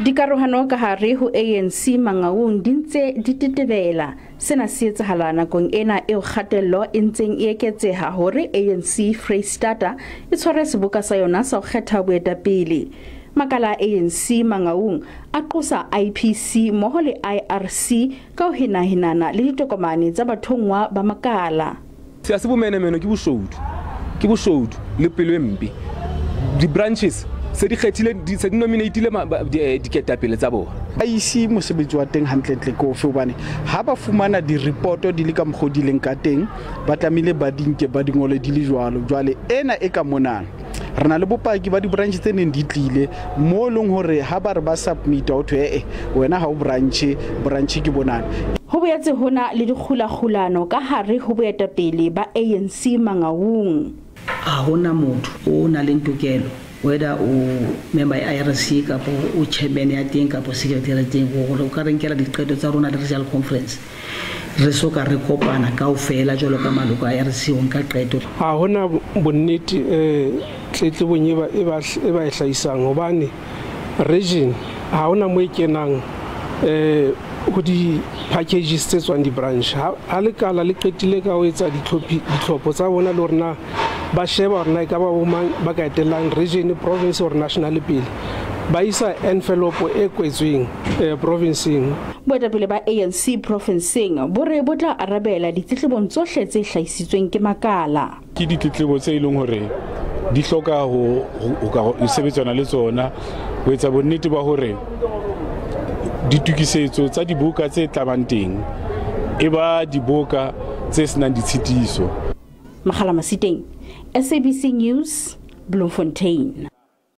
Dikarohano ka hare ho ANC Mangaung di ntse di tetebela. Sena se etsahala nakong ena eo kgatello e ntseng e eketseha hore ANC Freistata e tshware seboka sa yona sa ho kgetha boetapele. Makala a ANC Mangaung a qosa IPC mmoho le IRC ka ho henahenana le ditokomane tsa bathonngwa ba makala. Se se bomenemene ke boshodu. Ke boshodu le pelo e mpe. Di-branches se di kgethile se di nominatile diketapele tsa bona. IEC mosebetsi wa teng hantlentle ke ofe, hobane ha ba fumana di-report di le ka mokgwa di leng ka teng, ba tlamehile ba di nke ba di ngole di le jwalo. Jwale ena e ka monana re na le bopaki ba di-branch tse neng di tlile mo e leng hore ha ba re ba submit-a ho thwe ee wena ha o branch, branch ke bonana. Ho boetse hona le dikgulakgulano ka hare ho boetapele ba ANC Mangaung. Ha hona motho o nang le tokelo, whether o member ya IRC kapa o chairman ya teng kapa secretary ya teng, hore o ka re nkela diqeto tsa rona le regional conference re so ka re kopana kaofela jwalo ka maloko a IRC ho nka qeto. Ha hona bonnete tletlebong e ba e hlahisang, hobane region ha hona mo e kenang ho di-packages tse tswang di-branch. Ha lekala le qetile ka ho etsa ditlhopho tsa bona le hore na ba sheba hore na e ka ba bo mang ba ka etellang region, province or national pele, ba isa envelope e kwetsweng provinceng. Boetapele ba ANC provinceng bo re bo tla arabela ditletlebong tsohle tse hlahisitsweng ke makala. Ke ditletlebo tse e leng hore di hloka ho ka sebetsana le tsona ho etsa bonnete ba hore ditokisetso tsa dibuka tse tlabang teng e ba dibuka tse senang ditshitiso. Makgala Masiteng, SABC News, Bloemfontein.